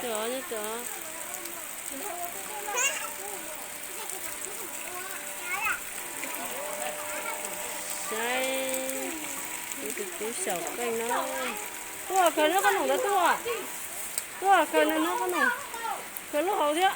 Nyob tod, nyob tod. Saib, tus tub xyaum qeej no. Tuaj khaws lub qhob noom ntawd tuaj. Tuaj khaws no, no qhob noom. Khaws lub hauv thiab.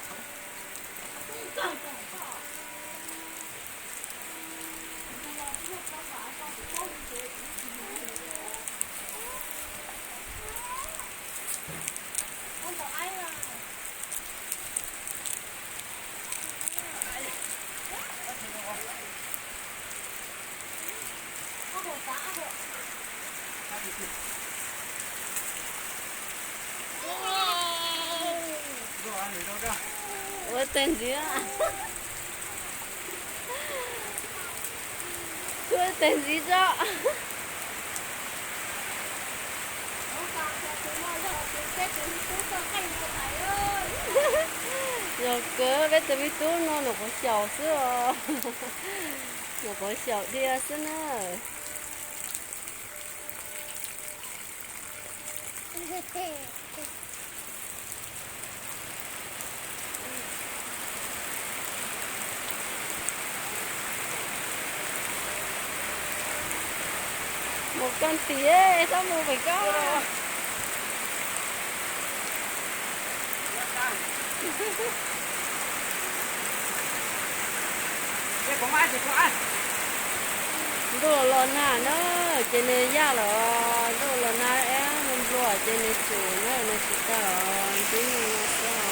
Ua tag ntxiv, ua tag ntxiv tso. Yog kawg peb tus me tub no nyuam qhuav xyaum xwb os. Nyuam qhuav xyaum dhia xwb na. Mus koj tim, txhob mus pem koj. Ntuj los los nag na, ces nws yaj los, ntuj los nag es nplua nplua ces nws tsum na, nws tsis tau los ntub no xwb.